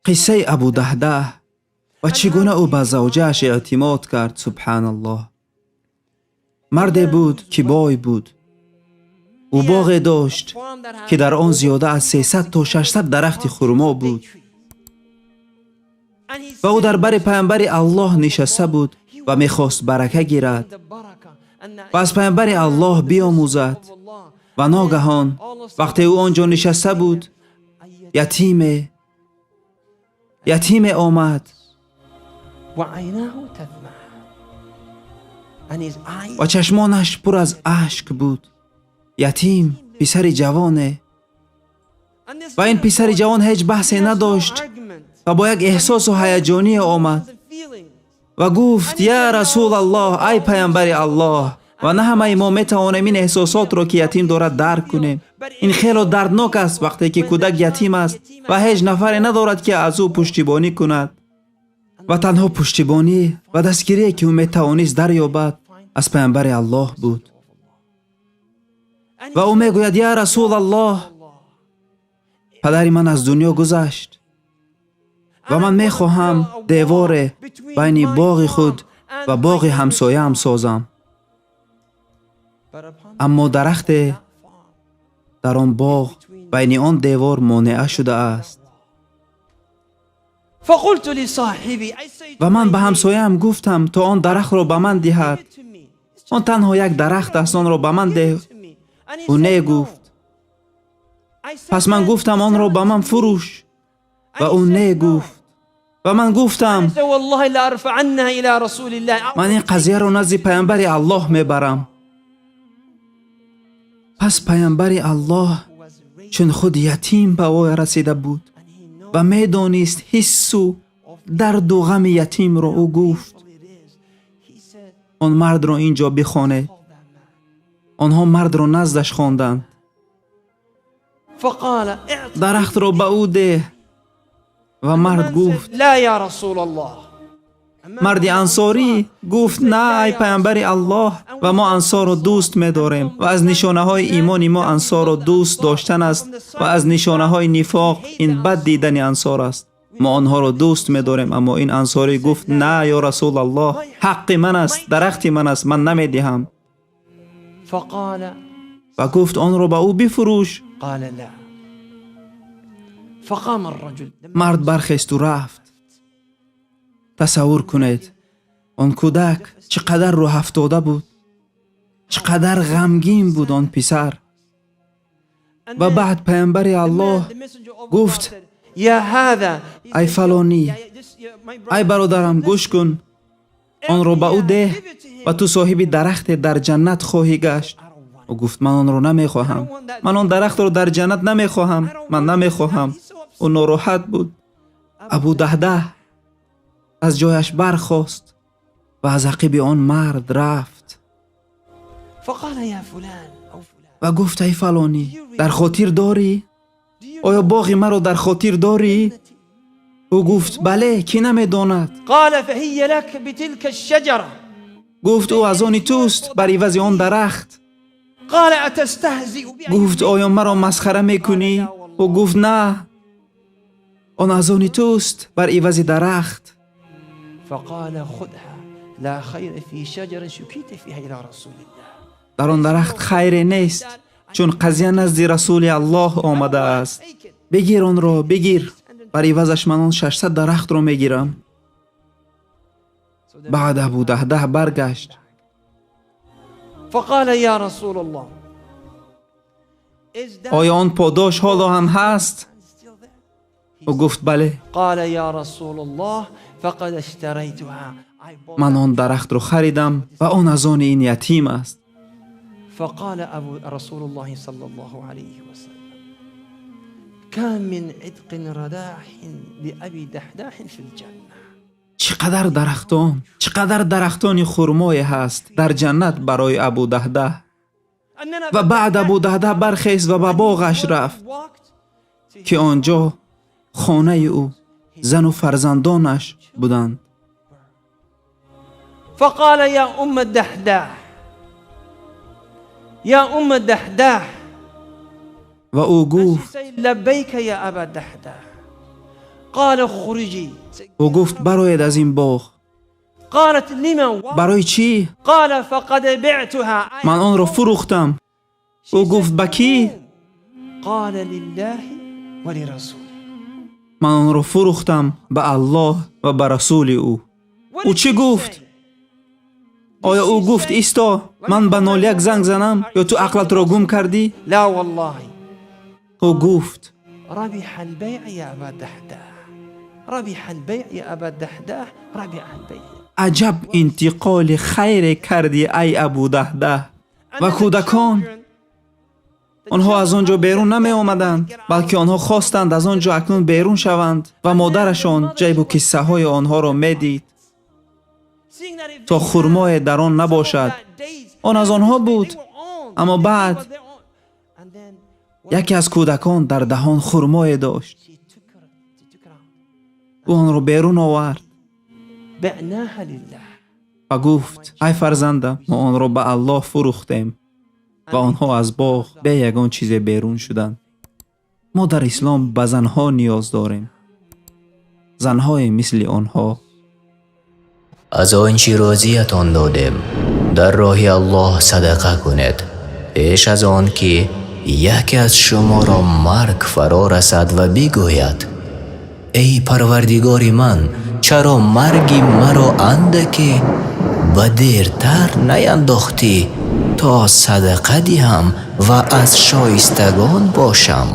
Қиссаи Абу Даҳдаҳ ва чӣ гуна ӯ ба завҷааш эътимод кард. Субҳаналлоҳ. Марде буд, ки бой буд. Ӯ боғе дошт, ки дар он зиёда аз 300 то 600 дарахти хурмо буд. Ва ӯ дар бари паямбари Аллоҳ нишаста буд ва мехост барака гирад ва аз паямбари Аллоҳ биомӯзад. Ва ногаҳон, вақте ӯ он ҷо нишаста буд, ятиме омад وعيناه تدمع and his eyes ва чашмонаш пур аз ашк буд. Ятим, писари ҷавоне. Ва ин писари ҷавон ҳеҷ баҳсе надошт ва бо як эҳсосу ҳаяҷоние омад ва гуфт: «Я Расулаллоҳ, ай паямбари Аллоҳ!» Ва на ҳамаи мо метавонем ин эҳсосотро, ки ятим дорад, дарк кунем. Ин хело дарднок аст, вақте ки кӯдак ятим аст ва ҳеҷ нафаре надорад, ки аз ӯ пуштибонӣ кунад. Ва танҳо пуштибонӣ ва дастгирие, ки ӯ метавонист дарёбад, аз паямбари Аллоҳ буд. Ва ӯ мегӯяд: «Я Расулаллоҳ, падари ман аз дунё гузашт ва ман мехоҳам деворе байни боғи худ ва боғи ҳамсояам созам, аммо дарахте дар он боғ байни он девор монеа шудааст.» فقلت لصاحبي Ва ман ба ҳамсояам гуфтам, то он дарахтро ба ман диҳад. Он танҳо як дарахт аст, онро ба ман деҳ. Ӯ не гуфт. Пас ман гуфтам: «Онро ба ман фурӯш.» Ва ӯ не гуфт. Ва ман гуфтам: والله لأرفعنها إلى رسول الله. «Ман ин қазияро назди паямбари Аллоҳ мебарам.» Пас паямбари Аллоҳ, чун худ ятим ба воя расида буд ва медонист ҳиссу дарду ғами ятимро, ӯ гуфт: «Он мардро ин ҷо бихонед.» Онҳо мардро наздаш хонданд. فقال اعط «Дарахтро ба ӯ деҳ.» Ва мард гуфт: لا يا رسول الله. Марди ансорӣ гуфт: «На, ай паямбари Аллоҳ.» Ва мо ансорро дӯст медорем ва аз нишонаҳои имони мо ансорро дӯст доштан аст ва аз нишонаҳои нифоқ ин бад дидани ансор аст. Мо онҳоро дӯст медорем, аммо ин ансорӣ гуфт: «На, ё Расулаллоҳ, ҳаққи ман аст, дарахти ман аст, ман намедиҳам.» فقال Ва гуфт: «Онро ба ӯ бифурӯш.» قال لا. فقام الرجل. Мард бархесту рафт. Тасаввур кунед, он кӯдак чӣ қадар рӯҳафтода буд, чӣ қадар ғамгин буд он писар. Ва баъд паямбари Аллоҳ гуфт: يا هذا «Ай фалонӣ, ай бародарам, гӯш кун, онро ба ӯ деҳ ва ту соҳиби дарахте дар ҷаннат хоҳӣ гашт.» Ӯ гуфт: «Ман онро намехоҳам, ман он дарахтро дар ҷаннат намехоҳам, ман намехоҳам.» Ӯ нороҳат буд. Абу Даҳдаҳ аз ҷояш бархост ва аз ақиби он мард рафт فقال يا فلان أو فلان ва гуфт: «Ай фалонӣ, дар хотир дорӣ? Оё боғи маро дар хотир дорӣ?» Ӯ гуфт: «Бале, кӣ намедонад?» قال فهي لك بتلك الشجرة. Гуфт: «Ӯ аз они туст бар ивази он дарахт.» قال أتستهزئ بي؟ Гуфт: «Оё маро масхара мекунӣ?» Ӯ гуфт: «На, он аз они туст бар ивази дарахт.» فقال خذها، لا خير في شجر شكيت فيها إلى رسول الله. Дар он дарахт хайре нест, чун қазия назди Расули Аллоҳ омадааст. Бигир онро, бигир, бар ивазаш ман он 600 дарахтро мегирам.» Баъд Абу Даҳдаҳ баргашт. فقال يا رسول الله is that «Оё он подош ҳоло ҳам ҳаст?» still there? Ӯ гуфт: «Бале.» قال يا رسول الله، فقد اشتريتها. I bought. «Ман он дарахтро харидам ва он аз они ин ятим аст.» فقال أبو رسول الله صلى الله عليه وسلم: كم من عتق رداح لأبي دحداح في الجنة. Чӣ қадар дарахтон, чӣ қадар дарахтони хурмое ҳаст дар ҷаннат барои Абу Даҳдаҳ! أننا Ва баъд Абу Даҳдаҳ бархест ва ба боғаш рафт, walked ки он ҷо хонаи ӯ, зану фарзандонаш буданд. فقال يا أم الدحداح، يا أم الدحداح. Ва ӯ гуфт: لبيك يا أبا الدحداح. قال اخرجي. Ӯ гуфт: «Бароед аз ин боғ». قالت: لم؟ Барои чӣ? قال: فقد بعتها. Ман онро фурӯхтам. Ӯ гуфт: «Ба кӣ?» قال: لله ولرسوله. Ман онро фурӯхтам ба Аллоҳ ва ба расули ӯ. Ӯ чӣ гуфт? Оё ӯ гуфт: «Исто, ман ба 01 занг занам» ё «Ту ақлатро гум кардӣ»? لا والله. Ӯ гуфт: ربح البيع يا أبا الدحداح، ربح البيع يا أبا الدحداح، ربح البيع. Аҷаб интиқоли хайре кардӣ, ай Абудаҳдаҳ! Ва кӯдакон, онҳо аз он ҷо берун намеомаданд, балки онҳо хостанд аз он ҷо акнун берун шаванд ва модарашон ҷайбу киссаҳои онҳоро медид, то хурмое дар он набошад. Он аз онҳо буд. Аммо баъд яке аз кӯдакон дар даҳон хурмое дошт. Ӯ онро берун овард بعناها لله. Ва гуфт: «Ай фарзандам, мо онро ба Аллоҳ фурӯхтем». Ва онҳо аз боғ бе ягон чизе берун шуданд. Мо дар ислом ба занҳо ниёз дорем, занҳое мисли онҳо. Аз он чӣ рӯзиятон додем, дар роҳи Аллоҳ садақа кунед, пеш аз он ки яке аз шуморо марг фаро расад ва бигӯяд: «Эй Парвардигори ман, чаро марги маро андаке ба дертар наяндохтӣ, то садақа диҳам ва аз шоистагон бошам?»